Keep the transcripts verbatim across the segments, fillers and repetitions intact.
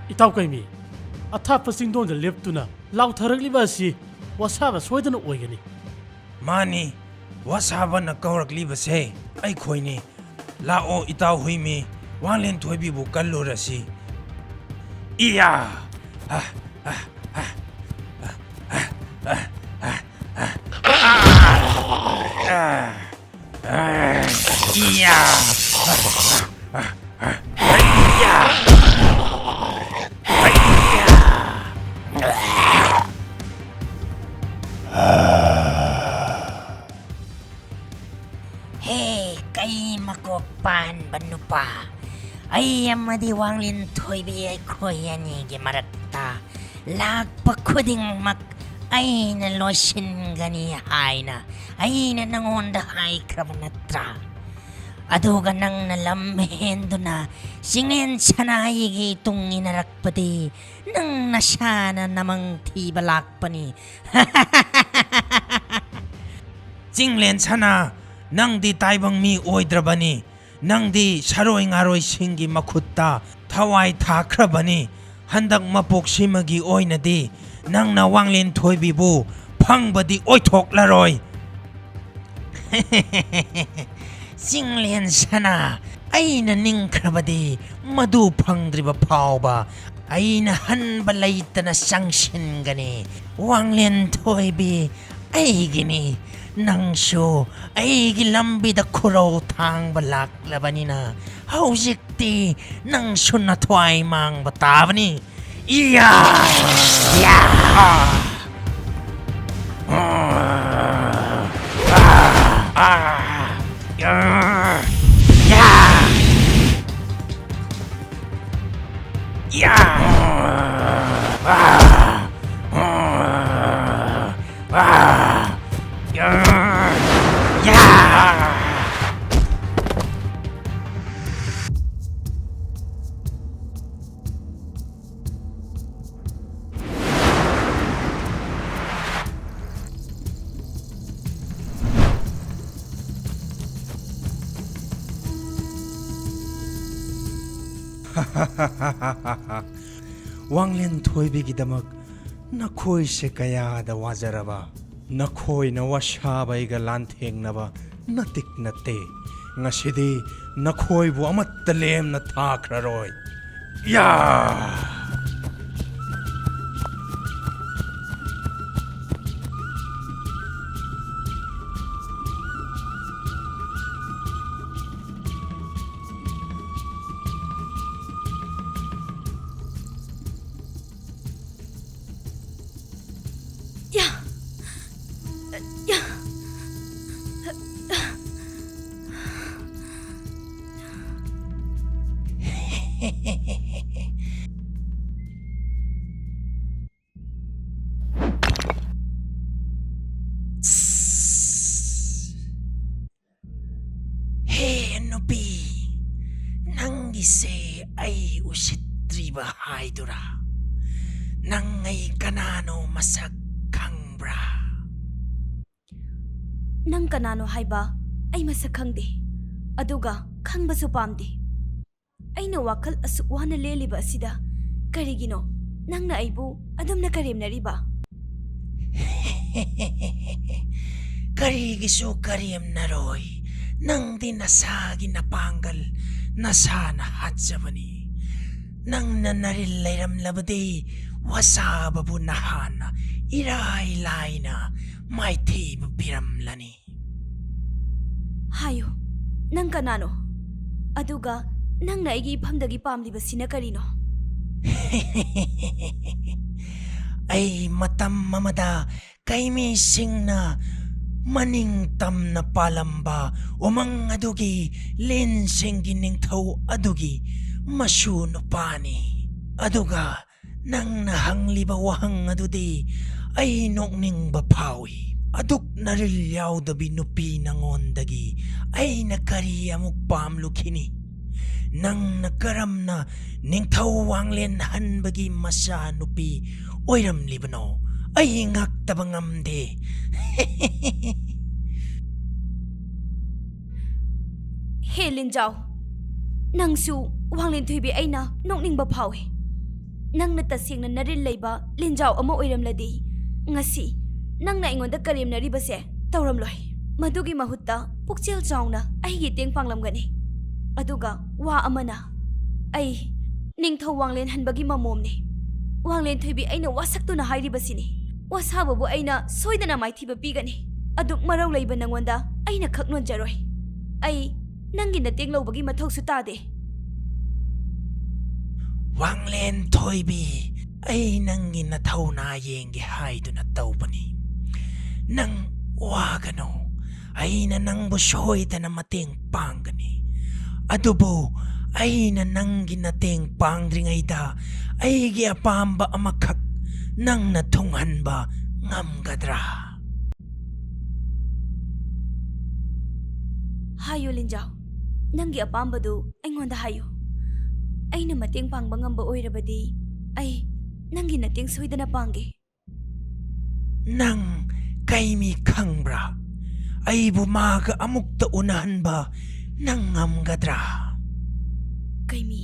ꯏꯇꯥꯎ ꯀꯩꯃꯤ, ꯑꯊꯥꯞꯄ ꯆꯤꯡꯗꯣꯟꯗ ꯂꯦꯞꯇꯨꯅ ꯂꯥꯎꯊꯔꯛꯂꯤꯕ ꯑꯁꯤ ꯋꯥꯁꯥꯕ ꯁꯣꯏꯗꯅ ꯑꯣꯏꯒꯅꯤ꯫ ꯃꯥꯅꯤ, ꯋꯥꯁꯥꯕꯅ ꯀꯧꯔꯛꯂꯤꯕꯁꯦ ꯑꯩꯈꯣꯏꯅꯤ꯫ ꯂꯥꯛꯑꯣ ꯏꯇꯥꯎ ꯍꯨꯏꯃꯤ, ꯋꯥꯡꯂꯦꯟ ꯊꯣꯏꯕꯤꯕꯨ ꯀꯜꯂꯨꯔꯁꯤ꯫ ꯏꯌꯥ! ꯏꯌꯥ! ꯍꯦ, ꯀꯩ ꯃꯀꯣꯛ ꯄꯥꯟꯕ ꯅꯨꯄꯥ! ꯑꯩ ꯑꯃꯗꯤ ꯋꯥꯡꯂꯦꯟ ꯊꯣꯏꯕꯤ ꯑꯩꯈꯣꯏ ꯑꯅꯤꯒꯤ ꯃꯔꯛꯇ ꯂꯥꯛꯄ ꯈꯨꯗꯤꯡꯃꯛ ꯑꯩꯅ ꯂꯣꯏꯁꯤꯟꯒꯅꯤ ꯍꯥꯏꯅ ꯑꯩꯅ ꯅꯉꯣꯟꯗ ꯍꯥꯏꯈ꯭ꯔꯕ ꯅꯠꯇ꯭ꯔꯥ? ꯑꯗꯨꯒ ꯅꯪꯅ ꯂꯝ ꯍꯦꯟꯗꯨꯅ ꯆꯤꯡꯂꯦꯟ ꯁꯅꯥꯏꯒꯤ ꯇꯨꯡ ꯏꯟꯅꯔꯛꯄꯗꯤ ꯅꯪ ꯅꯁꯥꯅ ꯅꯃꯪ ꯊꯤꯕ ꯂꯥꯛꯄꯅꯤ꯫ ꯆꯤꯡꯂꯦꯟ ꯁꯅꯥ, ꯅꯪꯗꯤ ꯇꯥꯏꯕꯪ ꯃꯤ ꯑꯣꯏꯗ꯭ꯔꯕꯅꯤ꯫ ꯅꯪꯗꯤ ꯁꯥꯔꯣꯏ ꯉꯥꯔꯣꯏꯁꯤꯡꯒꯤ ꯃꯈꯨꯠꯇ ꯊꯋꯥꯏ ꯊꯥꯈ꯭ꯔꯕꯅꯤ꯫ ꯍꯟꯗꯛ ꯃꯄꯣꯛꯁꯤꯃꯒꯤ ꯑꯣꯏꯅꯗꯤ ꯅꯪꯅ ꯋꯥꯡꯂꯦꯟ ꯊꯣꯏꯕꯤꯕꯨ ꯐꯪꯕꯗꯤ ꯑꯣꯏꯊꯣꯛꯂꯔꯣꯏ꯫ ꯆꯤꯡꯂꯦꯟ ꯁꯅꯥ, ꯑꯩꯅ ꯅꯤꯡꯈ꯭ꯔꯕꯗꯤ ꯃꯗꯨ ꯐꯪꯗ꯭ꯔꯤꯕ ꯐꯥꯎꯕ ꯑꯩꯅ ꯍꯟꯕ ꯂꯩꯇꯅ ꯆꯪꯁꯤꯟꯒꯅꯤ꯫ ꯋꯥꯡꯂꯦꯟ ꯊꯣꯏꯕꯤ ꯑꯩꯒꯤꯅꯤ꯫ ꯅꯪꯁꯨ ꯑꯩꯒꯤ ꯂꯝꯕꯤꯗ ꯈꯨꯔꯧ ꯊꯥꯡꯕ ꯂꯥꯛꯂꯕꯅꯤꯅ ꯍꯧꯖꯤꯛꯇꯤ ꯅꯪꯁꯨ ꯅꯊ꯭ꯋꯥꯏ ꯃꯥꯡꯕ ꯇꯥꯕꯅꯤ꯫ ꯏꯌꯥ! ꯏꯌꯥ! ꯋꯥꯡꯂꯦꯟ ꯊꯣꯏꯕꯤꯒꯤꯗꯃꯛ ꯅꯈꯣꯏꯁꯦ ꯀꯌꯥꯗ ꯋꯥꯖꯔꯕ, ꯅꯈꯣꯏꯅ ꯋꯥꯁꯥꯕꯩꯒ ꯂꯥꯟꯊꯦꯡꯅꯕ ꯅꯇꯤꯛ ꯅꯠꯇꯦ꯫ ꯉꯁꯤꯗꯤ ꯅꯈꯣꯏꯕꯨ ꯑꯃꯠꯇ ꯂꯦꯝꯅ ꯊꯥꯈ꯭ꯔꯔꯣꯏ꯫ ꯌꯥ! ꯌꯥ! ꯌꯥ! ꯍꯦ ꯅꯨꯄꯤ, ꯅꯪꯒꯤꯁꯦ ꯑꯩ ꯎꯁꯤꯠꯇ꯭ꯔꯤꯕ ꯍꯥꯏꯗꯨꯔꯥ? ꯅꯪ ꯑꯩ ꯀꯅꯥꯅꯣ ꯃꯁꯛ ꯈꯪꯕ꯭ꯔꯥ? ꯅꯪ ꯀꯅꯥꯅꯣ ꯍꯥꯏꯕ ꯑꯩ ꯃꯁꯛ ꯈꯪꯗꯦ, ꯑꯗꯨꯒ ꯈꯪꯕꯁꯨ ꯄꯥꯝꯗꯦ꯫ ꯑꯩꯅ ꯋꯥꯈꯜ ꯑꯁꯨꯛ ꯋꯥꯅ ꯂꯦꯜꯂꯤꯕ ꯑꯁꯤꯗ ꯀꯔꯤꯒꯤꯅꯣ ꯅꯪꯅ ꯑꯩꯕꯨ ꯑꯗꯨꯝꯅ ꯀꯔꯦꯝꯅꯔꯤꯕ? ꯀꯔꯤꯒꯤꯁꯨ ꯀꯔꯦꯝꯅꯔꯣꯏ꯫ ꯅꯪꯗꯤ ꯅꯁꯥꯒꯤ ꯅꯄꯥꯡꯒꯜ ꯅꯁꯥꯅ ꯍꯥꯠꯆꯕꯅꯤ꯫ ꯅꯪꯅ ꯅꯔꯤꯜ ꯂꯩꯔꯝꯂꯕꯗꯤ ꯋꯥꯁꯥꯕꯕꯨ ꯅꯍꯥꯟꯅ ꯏꯔꯥꯏ ꯂꯥꯏꯅ ꯃꯥꯏꯊꯤꯕ ꯄꯤꯔꯝꯂꯅꯤ꯫ ꯍꯥꯏꯌꯨ, ꯅꯪ ꯀꯅꯥꯅꯣ? ꯑꯗꯨꯒ ꯅꯪꯅ ꯑꯩꯒꯤ ꯏꯐꯝꯗꯒꯤ ꯄꯥꯝꯂꯤꯕꯁꯤꯅ ꯀꯔꯤꯅꯣ? ꯑꯩ ꯃꯇꯝ ꯑꯃꯗ ꯀꯩꯃꯤꯁꯤꯡꯅ ꯃꯅꯤꯡ ꯇꯝꯅ ꯄꯥꯜꯂꯝꯕ ꯎꯃꯪ ꯑꯗꯨꯒꯤ ꯂꯤꯟꯁꯤꯡꯒꯤ ꯅꯤꯡꯊꯧ ꯑꯗꯨꯒꯤ ꯃꯁꯨ ꯅꯨꯄꯥꯅꯤ꯫ ꯑꯗꯨꯒ ꯅꯪꯅ ꯍꯪꯂꯤꯕ ꯋꯥꯍꯪ ꯑꯗꯨꯗꯤ ꯑꯩ ꯅꯣꯛꯅꯤꯡꯕ ꯐꯥꯎꯏ꯫ ꯑꯗꯨꯛ ꯅꯔꯤꯜ ꯌꯥꯎꯗꯕꯤ ꯅꯨꯄꯤ ꯅꯉꯣꯟꯗꯒꯤ ꯑꯩꯅ ꯀꯔꯤ ꯑꯃꯨꯛ ꯄꯥꯝꯂꯨꯈꯤꯅꯤ? ꯅꯪꯅ ꯀꯔꯝꯅ ꯅꯤꯡꯊꯧ ꯋꯥꯡꯂꯦꯟ ꯍꯟꯕꯒꯤ ꯃꯆꯥ ꯅꯨꯄꯤ ꯑꯣꯏꯔꯝꯂꯤꯕꯅꯣ? ꯑꯩ ꯉꯛꯇꯕ ꯉꯝꯗꯦ꯫ ꯍꯦ ꯂꯤꯟꯖꯥꯎ, ꯅꯪꯁꯨ, ꯋꯥꯡꯂꯦꯟ ꯊꯣꯏꯕꯤ, ꯑꯩꯅ ꯅꯣꯛꯅꯤꯡꯕ ꯐꯥꯎꯏ꯫ ꯅꯪꯅ ꯇꯁꯦꯡꯅ ꯅꯔꯤꯜ ꯂꯩꯕ ꯂꯤꯟꯖꯥꯎ ꯑꯃ ꯑꯣꯏꯔꯝꯂꯗꯤ, ꯉꯁꯤ ꯅꯪꯅ ꯑꯩꯉꯣꯟꯗ ꯀꯔꯦꯝꯅꯔꯤꯕꯁꯦ ꯇꯧꯔꯝꯂꯣꯏ꯫ ꯃꯗꯨꯒꯤ ꯃꯍꯨꯠꯇ ꯄꯨꯛꯆꯦꯜ ꯆꯥꯎꯅ ꯑꯩꯒꯤ ꯇꯦꯡ ꯄꯥꯡꯂꯝꯒꯅꯤ꯫ ꯑꯗꯨꯒ ꯋꯥ ꯑꯃꯅ, ꯑꯩ ꯅꯤꯡꯊꯧ ꯋꯥꯡꯂꯦꯟ ꯍꯟꯕꯒꯤ ꯃꯃꯣꯝꯅꯤ꯫ ꯋꯥꯡꯂꯦꯟ ꯊꯣꯏꯕꯤ, ꯑꯩꯅ ꯋꯥꯁꯛꯇꯨꯅ ꯍꯥꯏꯔꯤꯕꯁꯤꯅꯤ꯫ ꯋꯥꯁꯥꯕꯕꯨ ꯑꯩꯅ ꯁꯣꯏꯗꯅ ꯃꯥꯏꯊꯤꯕ ꯄꯤꯒꯅꯤ꯫ ꯑꯗꯨꯛ ꯃꯔꯧ ꯂꯩꯕ ꯅꯉꯣꯟꯗ ꯑꯩꯅ ꯈꯛ ꯅꯣꯟꯖꯔꯣꯏ꯫ ꯑꯩ ꯅꯪꯒꯤ ꯅꯇꯦꯡ ꯂꯧꯕꯒꯤ ꯃꯊꯧꯁꯨ ꯇꯥꯗꯦ꯫ ꯋꯥꯡꯂꯦꯟ ꯊꯣꯏꯕꯤ, ꯑꯩ ꯅꯪꯒꯤ ꯅꯊꯧꯅꯥ ꯌꯦꯡꯒꯦ ꯍꯥꯏꯗꯨꯅ ꯇꯧꯕꯅꯤ꯫ ꯅꯪ ꯋꯥꯒꯅꯨ, ꯑꯩꯅ ꯅꯪꯕꯨ ꯁꯣꯏꯗꯅ ꯃꯇꯦꯡ ꯄꯥꯡꯒꯅꯤ꯫ ꯑꯗꯨꯕꯨ ꯑꯩꯅ ꯅꯪꯒꯤ ꯅꯇꯦꯡ ꯄꯥꯡꯗ꯭ꯔꯤꯉꯩꯗ ꯑꯩꯒꯤ ꯑꯄꯥꯝꯕ ꯑꯃꯈꯛ ꯅꯪꯅ ꯊꯨꯡꯍꯟꯕ ꯉꯝꯒꯗ꯭ꯔꯥ? ꯍꯥꯏꯌꯨ ꯂꯤꯟꯖꯥꯎ, ꯅꯪꯒꯤ ꯑꯄꯥꯝꯕꯗꯨ ꯑꯩꯉꯣꯟꯗ ꯍꯥꯏꯌꯨ꯫ ꯑꯩꯅ ꯃꯇꯦꯡ ꯄꯥꯡꯕ ꯉꯝꯕ ꯑꯣꯏꯔꯕꯗꯤ ꯑꯩ ꯅꯪꯒꯤ ꯃꯇꯦꯡ ꯁꯣꯏꯗꯅ ꯄꯥꯡꯒꯦ꯫ ꯅꯪ ꯀꯩꯃꯤ ꯈꯪꯕ꯭ꯔꯥ? ꯑꯩꯕꯨ ꯃꯥꯒ ꯑꯃꯨꯛꯇ ꯎꯅꯍꯟꯕ ꯅꯪ ꯉꯝꯒꯗ꯭ꯔꯥ? ꯀꯩꯃꯤ?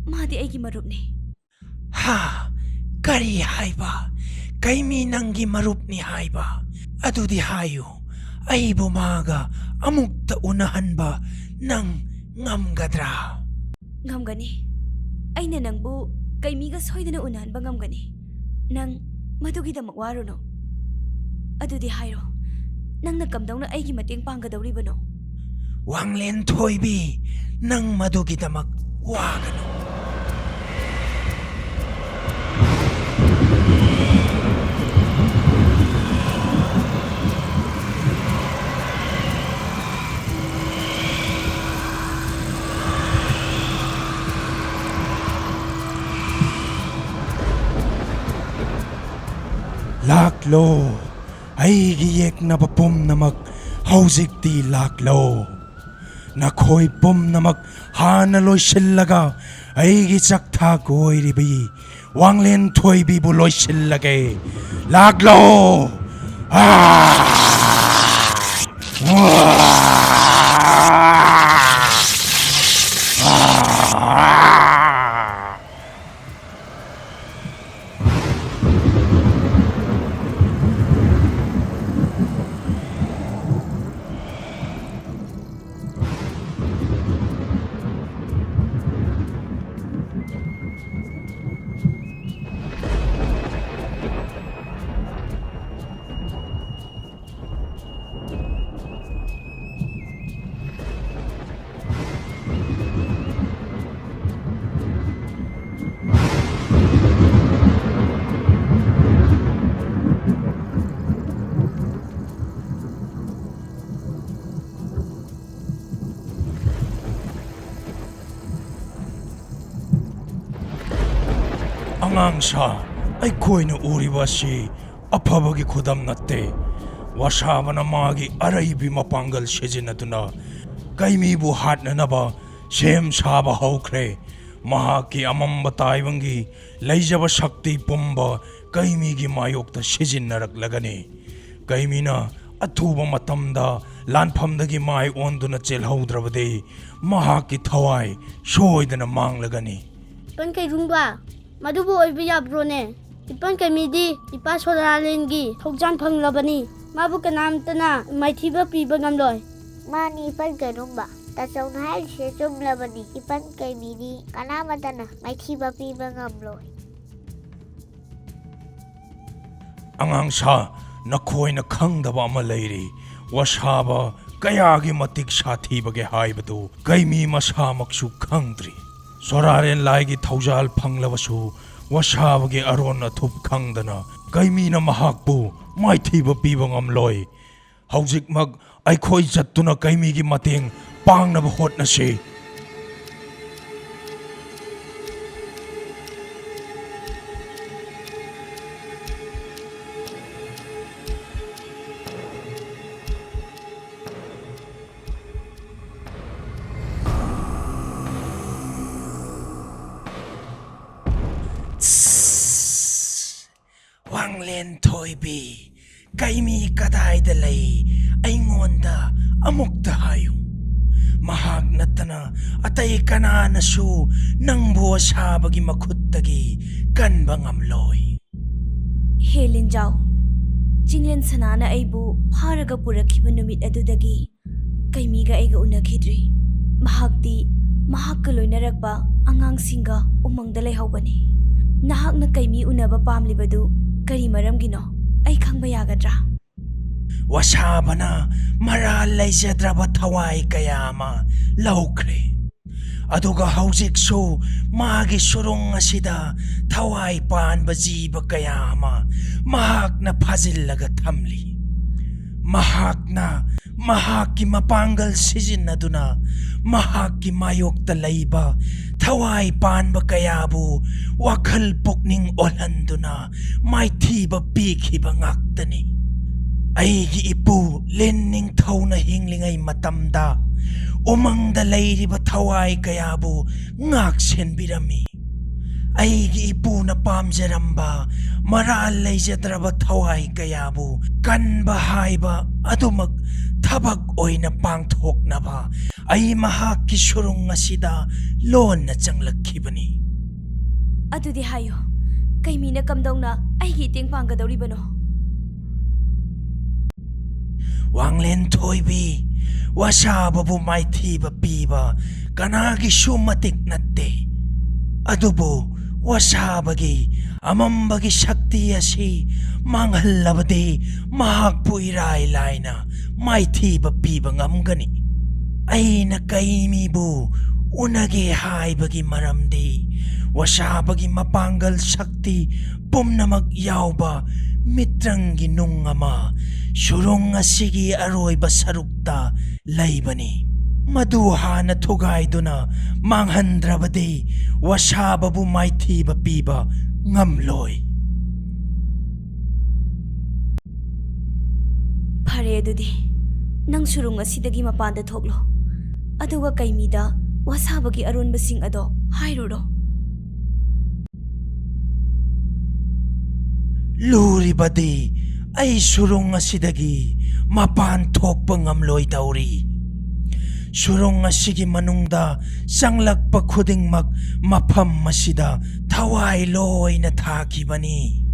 ꯃꯥꯗꯤ ꯑꯩꯒꯤ ꯃꯔꯨꯞꯅꯤ꯫ ꯍꯥ? ꯀꯔꯤ ꯍꯥꯏꯕ? ꯀꯩꯃꯤ ꯅꯪꯒꯤ ꯃꯔꯨꯞꯅꯤ ꯍꯥꯏꯕ? ꯑꯗꯨꯗꯤ ꯍꯥꯏꯌꯨ, ꯑꯩꯕꯨ ꯃꯥꯒ ꯑꯃꯨꯛꯇ ꯎꯅꯍꯟꯕ ꯅꯪ ꯉꯝꯒꯗ꯭ꯔꯥ? ꯉꯝꯒꯅꯤ꯫ ꯑꯩꯅ ꯅꯪꯕꯨ ꯀꯩꯃꯤꯒ ꯁꯣꯏꯗꯅ ꯎꯅꯍꯟꯕ ꯉꯝꯒꯅꯤ꯫ ꯅꯪ ꯃꯗꯨꯒꯤꯗꯃꯛ ꯋꯥꯔꯨꯅꯨ꯫ ꯑꯗꯨꯗꯤ ꯍꯥꯏꯔꯣ, ꯅꯪꯅ ꯀꯝꯗꯧꯅ ꯑꯩꯒꯤ ꯃꯇꯦꯡ ꯄꯥꯡꯒꯗꯧꯔꯤꯕꯅꯣ? ꯋꯥꯡꯂꯦꯟ ꯊꯣꯏꯕꯤ, ꯅꯪ ꯃꯗꯨꯒꯤꯗꯃꯛ ꯋꯥꯒꯅꯨ꯫ ꯂꯥꯛꯂꯣ, ꯑꯩꯒꯤ ꯌꯦꯛꯅꯕ ꯄꯨꯝꯅꯃꯛ ꯍꯧꯖꯤꯛꯇꯤ ꯂꯥꯛꯂꯣ꯫ ꯅꯈꯣꯏ ꯄꯨꯝꯅꯃꯛ ꯍꯥꯟꯅ ꯂꯣꯏꯁꯤꯜꯂꯒ ꯑꯩꯒꯤ ꯆꯥꯛꯊꯥꯛ ꯑꯣꯏꯔꯤꯕꯤ ꯋꯥꯡꯂꯦꯟ ꯊꯣꯏꯕꯤꯕꯨ ꯂꯣꯏꯁꯤꯜꯂꯒꯦ꯫ ꯂꯥꯛꯂꯣ! ꯑꯥ! ꯑꯥ! ꯁꯥ, ꯑꯩꯈꯣꯏꯅ ꯎꯔꯤꯕ ꯑꯁꯤ ꯑꯐꯕꯒꯤ ꯈꯨꯗꯝ ꯅꯠꯇꯦ꯫ ꯋꯥꯁꯥꯕꯅ ꯃꯥꯒꯤ ꯑꯔꯩꯕꯤ ꯃꯄꯥꯡꯒꯜ ꯁꯤꯖꯤꯟꯅꯗꯨꯅ ꯀꯩꯃꯤꯕꯨ ꯍꯥꯠꯅꯅꯕ ꯁꯦꯝ ꯁꯥꯕ ꯍꯧꯈ꯭ꯔꯦ꯫ ꯃꯍꯥꯛꯀꯤ ꯑꯃꯝꯕ ꯇꯥꯏꯕꯪꯒꯤ ꯂꯩꯖꯕ ꯁꯛꯇꯤ ꯄꯨꯝꯕ ꯀꯩꯃꯤꯒꯤ ꯃꯥꯌꯣꯛꯇ ꯁꯤꯖꯤꯟꯅꯔꯛꯂꯒꯅꯤ꯫ ꯀꯩꯃꯤꯅ ꯑꯊꯨꯕ ꯃꯇꯝꯗ ꯂꯥꯟꯐꯝꯗꯒꯤ ꯃꯥꯏ ꯑꯣꯟꯗꯨꯅ ꯆꯦꯜꯍꯧꯗ꯭ꯔꯕꯗꯤ ꯃꯍꯥꯛꯀꯤ ꯊꯋꯥꯏ ꯁꯣꯏꯗꯅ ꯃꯥꯡꯂꯒꯅꯤ꯫ ꯏꯄꯟ ꯀꯩꯔꯨꯡꯕ, ꯃꯗꯨꯕꯨ ꯑꯣꯏꯕ ꯌꯥꯕ꯭ꯔꯣꯅꯦ? ꯏꯄꯟ ꯀꯩꯃꯤꯗꯤ ꯏꯄꯥ ꯁꯣꯔꯥꯔꯦꯟꯒꯤ ꯊꯧꯖꯥꯟ ꯐꯪꯂꯕꯅꯤ꯫ ꯃꯥꯕꯨ ꯀꯅꯥꯝꯇꯅ ꯃꯥꯏꯊꯤꯕ ꯄꯤꯕ ꯉꯝꯂꯣꯏ꯫ ꯃꯥꯅꯤ ꯏꯄꯟ ꯀꯩꯔꯨꯡꯕ, ꯇꯥꯆꯧꯅ ꯍꯥꯏꯔꯤꯁꯦ ꯆꯨꯝꯂꯕꯅꯤ꯫ ꯏꯄꯟ ꯀꯩꯃꯤꯗꯤ ꯀꯅꯥꯃꯠꯇꯅ ꯃꯥꯏꯊꯤꯕ ꯄꯤꯕ ꯉꯝꯂꯣꯏ꯫ ꯑꯉꯥꯡ ꯁꯥ, ꯅꯈꯣꯏꯅ ꯈꯪꯗꯕ ꯑꯃ ꯂꯩꯔꯤ꯫ ꯋꯥꯁꯥꯕ ꯀꯌꯥꯒꯤ ꯃꯇꯤꯛ ꯁꯥꯊꯤꯕꯒꯦ ꯍꯥꯏꯕꯗꯨ ꯀꯩꯃꯤ ꯃꯁꯥꯃꯛꯁꯨ ꯈꯪꯗ꯭ꯔꯤ꯫ ꯁꯣꯔꯥꯔꯦꯟ ꯂꯥꯏꯒꯤ ꯊꯧꯖꯥꯜ ꯐꯪꯂꯕꯁꯨ ꯋꯥꯁꯥꯕꯒꯤ ꯑꯔꯣꯟ ꯑꯊꯨꯞ ꯈꯪꯗꯅ ꯀꯩꯃꯤꯅ ꯃꯍꯥꯛꯄꯨ ꯃꯥꯏꯊꯤꯕ ꯄꯤꯕ ꯉꯝꯂꯣꯏ꯫ ꯍꯧꯖꯤꯛꯃꯛ ꯑꯩꯈꯣꯏ ꯆꯠꯇꯨꯅ ꯀꯩꯃꯤꯒꯤ ꯃꯇꯦꯡ ꯄꯥꯡꯅꯕ ꯍꯣꯠꯅꯁꯤ꯫ ꯋꯥꯡꯂꯦꯟ ꯊꯣꯏꯕꯤ, ꯀꯩꯃꯤ ꯀꯗꯥꯏꯗ ꯂꯩ? ꯑꯩꯉꯣꯟꯗ ꯑꯃꯨꯛꯇ ꯍꯥꯏꯌꯨ꯫ ꯃꯍꯥꯛ ꯅꯠꯇꯅ ꯑꯇꯩ ꯀꯅꯥꯅꯁꯨ ꯅꯪꯕꯨ ꯑꯁꯥꯕꯒꯤ ꯃꯈꯨꯠꯇꯒꯤ ꯀꯟꯕ ꯉꯝꯂꯣꯏ꯫ ꯍꯦ ꯂꯤꯟꯖꯥꯎ, ꯆꯤꯡꯂꯦꯟ ꯁꯅꯥꯅ ꯑꯩꯕꯨ ꯐꯥꯔꯒ ꯄꯨꯔꯛꯈꯤꯕ ꯅꯨꯃꯤꯠ ꯑꯗꯨꯗꯒꯤ ꯀꯩꯃꯤꯒ ꯑꯩꯒ ꯎꯅꯈꯤꯗ꯭ꯔꯤ꯫ ꯃꯍꯥꯛꯇꯤ ꯃꯍꯥꯛꯀ ꯂꯣꯏꯅꯔꯛꯄ ꯑꯉꯥꯡꯁꯤꯡꯒ ꯎꯃꯪꯗ ꯂꯩꯍꯧꯕꯅꯤ꯫ ꯅꯍꯥꯛꯅ ꯀꯩꯃꯤ ꯎꯅꯕ ꯄꯥꯝꯂꯤꯕꯗꯨ ꯀꯔꯤ ꯃꯔꯝꯒꯤꯅꯣ? ꯑꯩ ꯈꯪꯕ ꯌꯥꯒꯗ꯭ꯔꯥ? ꯋꯥꯁꯥꯕꯅ ꯃꯔꯥꯜ ꯂꯩꯖꯗ꯭ꯔꯕ ꯊꯋꯥꯏ ꯀꯌꯥ ꯑꯃ ꯂꯧꯈ꯭ꯔꯦ꯫ ꯑꯗꯨꯒ ꯍꯧꯖꯤꯛꯁꯨ ꯃꯥꯒꯤ ꯁꯨꯔꯨꯡ ꯑꯁꯤꯗ ꯊꯋꯥꯏ ꯄꯥꯟꯕ ꯖꯤꯕ ꯀꯌꯥ ꯑꯃ ꯃꯍꯥꯛꯅ ꯐꯥꯖꯤꯜꯂꯒ ꯊꯝꯂꯤ꯫ ꯃꯍꯥꯛꯅ ꯃꯍꯥꯛꯀꯤ ꯃꯄꯥꯡꯒꯜ ꯁꯤꯖꯤꯟꯅꯗꯨꯅ ꯃꯍꯥꯛꯀꯤ ꯃꯥꯌꯣꯛꯇ ꯂꯩꯕ ꯊꯋꯥꯏ ꯄꯥꯟꯕ ꯀꯌꯥꯕꯨ ꯋꯥꯈꯜ ꯄꯨꯛꯅꯤꯡ ꯑꯣꯜꯍꯟꯗꯨꯅ ꯃꯥꯏꯊꯤꯕ ꯄꯤꯈꯤꯕ ꯉꯥꯛꯇꯅꯤ꯫ ꯑꯩꯒꯤ ꯏꯄꯨ ꯂꯤꯟ ꯅꯤꯡꯊꯧꯅ ꯍꯤꯡꯂꯤꯉꯩ ꯃꯇꯝꯗ ꯎꯃꯪꯗ ꯂꯩꯔꯤꯕ ꯊꯋꯥꯏ ꯀꯌꯥꯕꯨ ꯉꯥꯛ ꯁꯦꯟꯕꯤꯔꯝꯃꯤ꯫ ꯑꯩꯒꯤ ꯏꯄꯨꯅ ꯄꯥꯝꯖꯔꯝꯕ ꯃꯔꯥꯜ ꯂꯩꯖꯗ꯭ꯔꯕ ꯊꯋꯥꯏ ꯀꯌꯥꯕꯨ ꯀꯟꯕ ꯍꯥꯏꯕ ꯑꯗꯨꯃꯛ ꯊꯕꯛ ꯑꯣꯏꯅ ꯄꯥꯡꯊꯣꯛꯅꯕ ꯑꯩ ꯃꯍꯥꯛꯀꯤ ꯁꯨꯔꯨꯡ ꯑꯁꯤꯗ ꯂꯣꯟꯅ ꯆꯪꯂꯛꯈꯤꯕꯅꯤ꯫ ꯑꯗꯨꯗꯤ ꯍꯥꯏꯌꯨ, ꯀꯩꯃꯤꯅ ꯀꯝꯗꯧꯅ ꯑꯩꯒꯤ ꯃꯇꯦꯡ ꯄꯥꯡꯒꯗꯧꯔꯤꯕꯅꯣ? ꯋꯥꯡꯂꯦꯟ ꯊꯣꯏꯕꯤ, ꯋꯥꯁꯥꯕꯕꯨ ꯃꯥꯏꯊꯤꯕ ꯄꯤꯕ ꯀꯅꯥꯒꯤꯁꯨ ꯃꯇꯤꯛ ꯅꯠꯇꯦ꯫ ꯑꯗꯨꯕꯨ ꯋꯥꯁꯥꯕꯒꯤ ꯑꯃꯝꯕꯒꯤ ꯁꯛꯇꯤ ꯑꯁꯤ ꯃꯥꯡꯍꯜꯂꯕꯗꯤ ꯃꯍꯥꯛꯄꯨ ꯏꯔꯥꯏ ꯂꯥꯏꯅ ꯃꯥꯏꯊꯤꯕ ꯄꯤꯕ ꯉꯝꯒꯅꯤ꯫ ꯑꯩꯅ ꯀꯩꯃꯤꯕꯨ ꯎꯅꯒꯦ ꯍꯥꯏꯕꯒꯤ ꯃꯔꯝꯗꯤ ꯋꯥꯁꯥꯕꯒꯤ ꯃꯄꯥꯡꯒꯜ ꯁꯛꯇꯤ ꯄꯨꯝꯅꯃꯛ ꯌꯥꯎꯕ ꯃꯤꯇ꯭ꯔꯪꯒꯤ ꯅꯨꯡ ꯑꯃ ꯁꯨꯔꯨꯡ ꯑꯁꯤꯒꯤ ꯑꯔꯣꯏꯕ ꯁꯔꯨꯛꯇ ꯂꯩꯕꯅꯤ꯫ ꯃꯗꯨ ꯍꯥꯟꯅ ꯊꯨꯒꯥꯏꯗꯨꯅ ꯃꯥꯡꯍꯟꯗ꯭ꯔꯕꯗꯤ ꯋꯥꯁꯥꯕꯕꯨ ꯃꯥꯏꯊꯤꯕ ꯄꯤꯕ ꯉꯝꯂꯣꯏ꯫ ꯐꯔꯦ, ꯑꯗꯨꯗꯤ ꯅꯪ ꯁꯨꯔꯨꯡ ꯑꯁꯤꯗꯒꯤ ꯃꯄꯥꯟꯗ ꯊꯣꯛꯂꯣ, ꯑꯗꯨꯒ ꯀꯩꯃꯤꯗ ꯋꯥꯁꯥꯕꯒꯤ ꯑꯔꯣꯟꯕꯁꯤꯡ ꯑꯗꯣ ꯍꯥꯏꯔꯨꯔꯣ꯫ ꯂꯨꯔꯤꯕꯗꯤ ꯑꯩ ꯁꯨꯔꯨꯡ ꯑꯁꯤꯗꯒꯤ ꯃꯄꯥꯟ ꯊꯣꯛꯄ ꯉꯝꯂꯣꯏꯗꯧꯔꯤ꯫ ꯁꯨꯔꯨꯡ ꯑꯁꯤꯒꯤ ꯃꯅꯨꯡꯗ ꯆꯪꯂꯛꯄ ꯈꯨꯗꯤꯡꯃꯛ ꯃꯐꯝ ꯑꯁꯤꯗ ꯊꯋꯥꯏ ꯂꯣꯏꯅ ꯊꯥꯈꯤꯕꯅꯤ꯫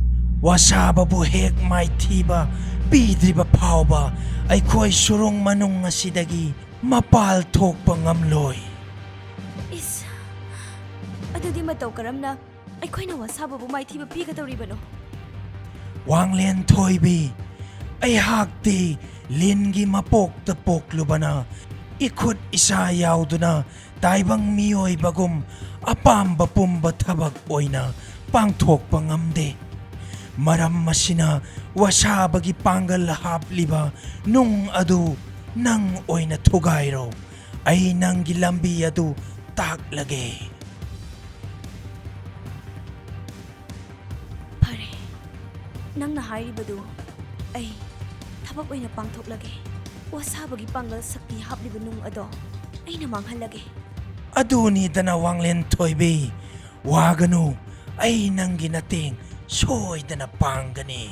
ꯋꯥꯁꯥꯕꯕꯨ ꯍꯦꯛ ꯃꯥꯏꯊꯤꯕ ꯄꯤꯗ꯭ꯔꯤꯕ ꯐꯥꯎꯕ ꯑꯩꯈꯣꯏ ꯁꯨꯔꯨꯡ ꯃꯅꯨꯡ ꯑꯁꯤꯗꯒꯤ ꯃꯄꯥꯜ ꯊꯣꯛꯄ ꯉꯝꯂꯣꯏ꯫ ꯏꯁ, ꯑꯗꯨꯗꯤ ꯃꯇꯧ ꯀꯔꯝꯅ ꯑꯩꯈꯣꯏꯅ ꯋꯥꯁꯥꯕꯕꯨ ꯃꯥꯏꯊꯤꯕ ꯄꯤꯒꯗꯧꯔꯤꯕꯅꯣ? ꯋꯥꯡꯂꯦꯟ ꯊꯣꯏꯕꯤ, ꯑꯩꯍꯥꯛꯇꯤ ꯂꯤꯟꯒꯤ ꯃꯄꯣꯛꯇ ꯄꯣꯛꯂꯨꯕꯅ ꯏꯈꯨꯠ ꯏꯁꯥ ꯌꯥꯎꯗꯨꯅ ꯇꯥꯏꯕꯪ ꯃꯤꯑꯣꯏꯕꯒꯨꯝ ꯑꯄꯥꯝꯕ ꯄꯨꯝꯕ ꯊꯕꯛ ꯑꯣꯏꯅ ꯄꯥꯡꯊꯣꯛꯄ ꯉꯝꯗꯦ꯫ ꯃꯔꯝ ꯑꯁꯤꯅ ꯋꯥꯁꯥꯕꯒꯤ ꯄꯥꯡꯒꯜ ꯍꯥꯞꯂꯤꯕ ꯅꯨꯡ ꯑꯗꯨ ꯅꯪ ꯑꯣꯏꯅ ꯊꯨꯒꯥꯏꯔꯣ꯫ ꯑꯩ ꯅꯪꯒꯤ ꯂꯝꯕꯤ ꯑꯗꯨ ꯇꯥꯛꯂꯒꯦ꯫ ꯅꯪꯅ ꯍꯥꯏꯔꯤꯕꯗꯨ ꯑꯩ ꯊꯕꯛ ꯑꯣꯏꯅ ꯄꯥꯡꯊꯣꯛꯂꯒꯦ꯫ ꯋꯥꯁꯥꯕꯒꯤ ꯄꯥꯡꯒꯜ ꯁꯛꯇꯤ ꯍꯥꯞꯂꯤꯕ ꯅꯨꯡ ꯑꯗꯣ ꯑꯩꯅ ꯃꯥꯡꯍꯜꯂꯒꯦ꯫ ꯑꯗꯨꯅꯤꯗꯅ ꯋꯥꯡꯂꯦꯟ ꯊꯣꯏꯕꯤ, ꯋꯥꯒꯅꯨ, ꯑꯩ ꯅꯪꯒꯤ ꯃꯇꯦꯡ ꯁꯣꯏꯗꯅ ꯄꯥꯡꯒꯅꯤ꯫